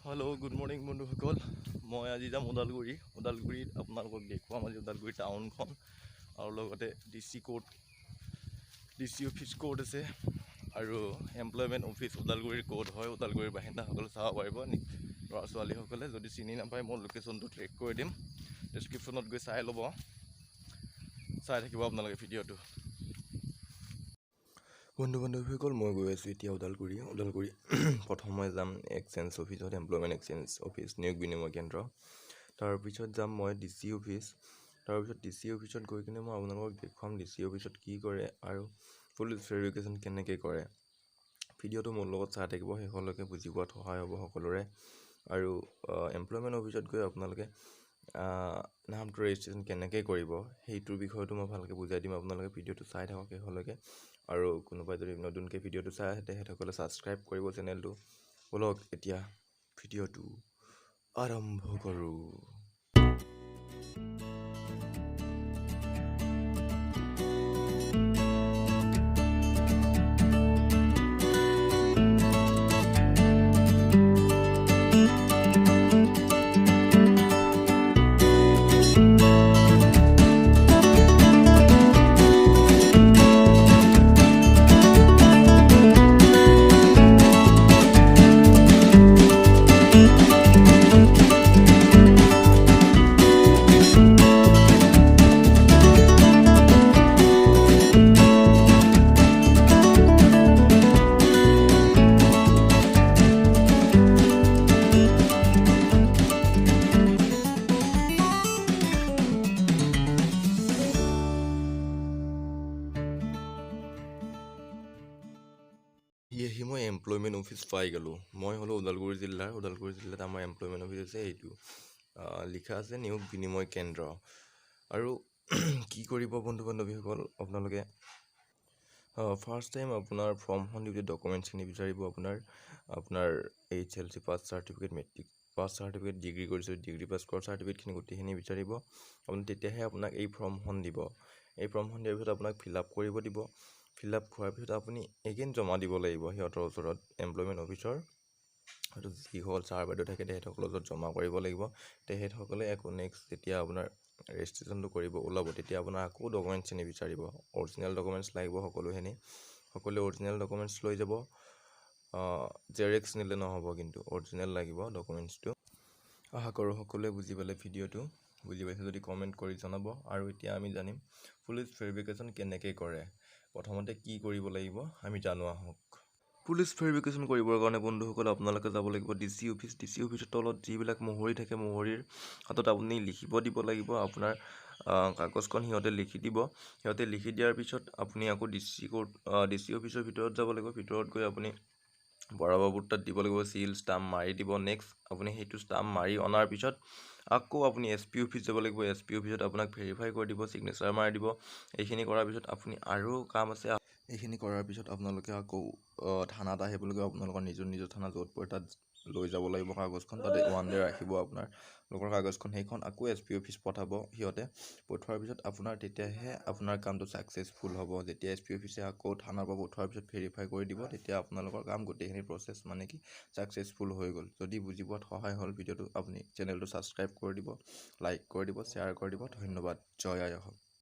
Hello', good morning বন্ধুসকল। মই আজি যাম ওদালগুৰি। ওদালগুৰিত আপোনালোকক দেখুৱাম আজি ওদালগুৰি টাউনখন আৰু লগতে D C court, D C office ক'ত আছে আৰু এমপ্লয়মেণ্ট অফিচ ওদালগুৰিৰ ক'ত হয়, ওদালগুৰিৰ বাসিন্দাসকলে চাব পাৰিব। ল'ৰা ছোৱালীসকলে যদি চিনি নাপায়, মই লোকেশ্যনটো ট্ৰেক কৰি দিম, ডেছক্ৰিপশ্যনত গৈ চাই ল'ব। চাই থাকিব আপোনালোকে ভিডিঅ'টো। বন্ধু বান্ধৱীসকল, মই গৈ আছোঁ এতিয়া ওদালগুৰি। ওদালগুৰি প্ৰথম মই যাম এক্সচেঞ্জ অফিচত, এমপ্লয়মেণ্ট এক্সচেঞ্জ অফিচ, নিয়োগ বিনিময় কেন্দ্ৰ। তাৰপিছত যাম মই ডি চি অফিচ। তাৰপিছত ডি চি অফিচত গৈ কিনে মই আপোনালোকক দেখুৱাম ডি চি অফিচত কি কৰে আৰু পুলিচ ভেৰিফিকেশ্যন কেনেকৈ কৰে। ভিডিঅ'টো মোৰ লগত চাই থাকিব শেষলৈকে, বুজি পোৱাত সহায় হ'ব সকলোৰে। আৰু এমপ্লয়মেণ্ট অফিচত গৈ আপোনালোকে নামটো ৰেজিষ্ট্ৰেশ্যন কেনেকৈ কৰিব, সেইটোৰ বিষয়টো মই ভালকৈ বুজাই দিম। আপোনালোকে ভিডিঅ'টো চাই থাকক শেষলৈকে। আৰু কোনোবাই যদি নতুনকৈ ভিডিঅ'টো চাই আছে, তেখেতসকলে ছাবস্ক্ৰাইব কৰিব চেনেলটো। ব'লক, এতিয়া ভিডিঅ'টো আৰম্ভ কৰোঁ। আহি মই এমপ্লয়মেণ্ট অফিচ পাই গ'লোঁ। মই হ'লোঁ ওদালগুৰি জিলাৰ। ওদালগুৰি জিলাত আমাৰ এমপ্লয়মেণ্ট অফিচ আছে। এইটো লিখা আছে নিয়োগ বিনিময় কেন্দ্ৰ। আৰু কি কৰিব বন্ধু বান্ধৱীসকল, আপোনালোকে ফাৰ্ষ্ট টাইম আপোনাৰ ফৰ্মখন দিওঁতে ডকুমেণ্টছখিনি বিচাৰিব আপোনাৰ HLC pass certificate, matric pass certificate, degree কৰিছোঁ, ডিগ্ৰী পাছ কৰা চাৰ্টিফিকেটখিনি গোটেইখিনি বিচাৰিব আপুনি। তেতিয়াহে আপোনাক এই ফৰ্মখন দিব। এই ফৰ্মখন দিয়াৰ পিছত আপোনাক ফিল আপ কৰিব দিব। ফিল আপ কৰাৰ পিছত আপুনি এগেইন জমা দিব লাগিব সিহঁতৰ ওচৰত, এমপ্লয়মেণ্ট অফিচৰ হয়তো যিসকল ছাৰ বাইদেউ থাকে, তেখেতসকলৰ ওচৰত জমা কৰিব লাগিব। তেখেতসকলে আকৌ নেক্সট যেতিয়া আপোনাৰ ৰেজিষ্ট্ৰেশ্যনটো কৰিব ওলাব, তেতিয়া আপোনাৰ আকৌ ডকুমেণ্টছখিনি বিচাৰিব। অৰিজিনেল ডকুমেণ্টছ লাগিব সকলোখিনি। সকলোৱে অৰিজিনেল ডকুমেণ্টছ লৈ যাব, জেৰেক্স নিলে নহ'ব কিন্তু, অৰিজিনেল লাগিব ডকুমেণ্টছটো। আশা কৰোঁ সকলোৱে বুজি পালে ভিডিঅ'টো। বুজি পাইছে যদি কমেণ্ট কৰি জনাব। আৰু এতিয়া আমি জানিম পুলিচ ভেৰিফিকেশ্যন কেনেকৈ কৰে, প্ৰথমতে কি কৰিব লাগিব আমি জানো আহক। পুলিচ ভেৰিফিকেশ্যন কৰিবৰ কাৰণে বন্ধুসকল, আপোনালোকে যাব লাগিব D C office. D C অফিচৰ তলত যিবিলাক মহৰী থাকে, মহৰীৰ হাতত আপুনি লিখিব দিব লাগিব। আপোনাৰ কাগজখন সিহঁতে লিখি দিব। সিহঁতে লিখি দিয়াৰ পিছত আপুনি আকৌ D C court, D C অফিচৰ ভিতৰত যাব লাগিব। ভিতৰত গৈ আপুনি বৰাবাবুৰ তাত দিব লাগিব, চিল ষ্টাম্প মাৰি দিব। নেক্সট আপুনি সেইটো ষ্টাম্প মাৰি অনাৰ পিছত আকৌ আপুনি এছ পি অফিচ যাব লাগিব। এছ পি অফিচত আপোনাক ভেৰিফাই কৰি দিব, ছিগনেচাৰ মাৰি দিব। এইখিনি কৰাৰ পিছত আপুনি আৰু কাম আছে। এইখিনি কৰাৰ পিছত আপোনালোকে আকৌ থানাত আহিব লাগিব। আপোনালোকৰ নিজৰ নিজৰ থানা য'ত পৰে, তাত লৈ যাব লাগিব কাগজখন। তাতে ওৱান ডে ৰাখিব আপোনালোকৰ কাগজখন। সেইখন আকৌ এছ পি অফিচ পঠাব সিহঁতে। পঠোৱাৰ পিছত আপোনাৰ তেতিয়াহে আপোনাৰ কামটো ছাকচেছফুল হ'ব। যেতিয়া এছ পি অফিচে আকৌ থানাৰ পৰা পঠোৱাৰ পিছত ভেৰিফাই কৰি দিব, তেতিয়া আপোনালোকৰ কাম গোটেইখিনি প্ৰচেছ মানে কি ছাকচেছফুল হৈ গ'ল। যদি বুজি পোৱাত সহায় হ'ল ভিডিঅ'টো, আপুনি চেনেলটো ছাবস্ক্ৰাইব কৰি দিব, লাইক কৰি দিব, শ্বেয়াৰ কৰি দিব। ধন্যবাদ। জয় আই অসম।